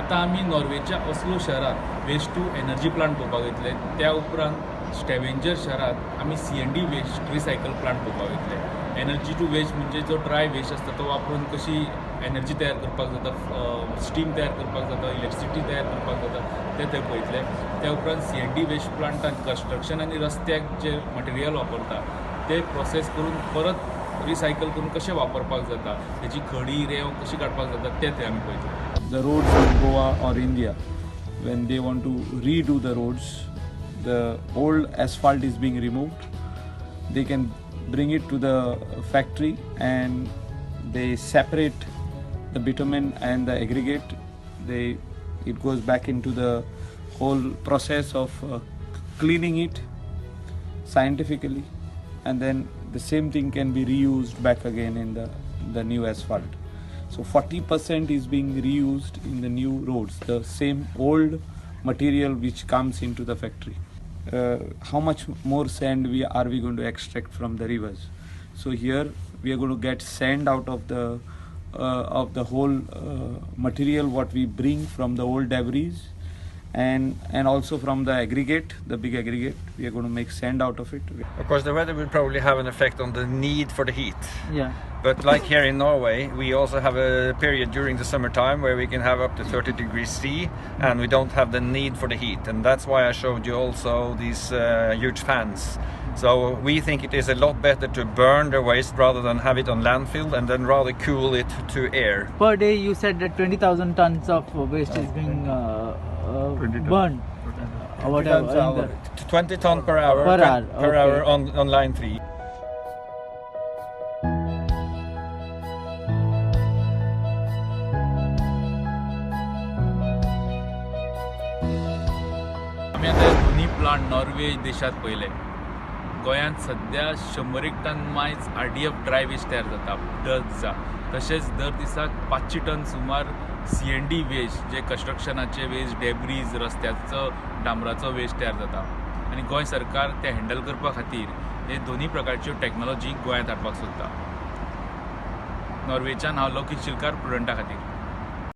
आतां आमी नॉर्वेच्या ऑस्लो शहरांत वेस्ट टू एनर्जी प्लांट पळोवपाक वयतले. त्या उपरांत स्टेवेंजर शहरांत आमी C&D waste recycle plant पळोवपाक वयतले. एनर्जी टू वेस्ट म्हणजे जो ड्राय वेस्ट आसता तो वापरून कशी एनर्जी तयार करपाक जाता, स्टीम तयार करपाक जाता, इलेक्ट्रिसिटी तयार करपाक जाता ते थंय पळयतले. त्या उपरांत C&D waste प्लांटान कन्स्ट्रक्शन आनी रस्त्याक जे मटेरियल वापरता ते प्रोसेस करून परत रिसायकल करून कशें वापरपाक जाता, तेजी खडी रेंव कशी काडपाक जाता ते थंय आमी पळयतले. The roads in Goa or India, when they want to redo the roads, the old asphalt is being removed. They can bring it to the factory and they separate the bitumen and the aggregate. It goes back into the whole process of cleaning it scientifically, and then the same thing can be reused back again in the new asphalt. So 40% is being reused in the new roads, the same old material which comes into the factory. How much more sand are we going to extract from the rivers? So here we are going to get sand out of the whole material what we bring from the old debris, and also from the aggregate, the big aggregate. We are going to make sand out of it. Of course, the weather will probably have an effect on the need for the heat. Yeah. But like here in Norway, we also have a period during the summertime where we can have up to 30 degrees C, and we don't have the need for the heat. And that's why I showed you also these huge fans. So we think it is a lot better to burn the waste rather than have it on landfill, and then rather cool it to air. Per day, you said that 20,000 tons of waste is being burned. Whatever. Tons hour. 20 ton per hour, Per hour, per okay. hour on line 3. आमी आतां दोनी plant Norway देशांत पळयले. गोंयांत सद्या 101 ton मायज RDF dry waste तयार जाता दर दिसा. तशेंच दर दिसाक 500 टन सुमार C&D waste, जे कन्स्ट्रक्शनाचे वेस्ट, डेब्रीज, रस्त्याचो डांबराचो वेस्ट तयार जाता. आनी गोंय सरकार ते हँडल करपा खातीर हे दोनी प्रकारच्यो टॅक्नोलॉजी गोंयांत हाडपाक सोदता. नॉर्वेच्यान हांव लौकीक शिलकार, प्रुडंटा खातीर.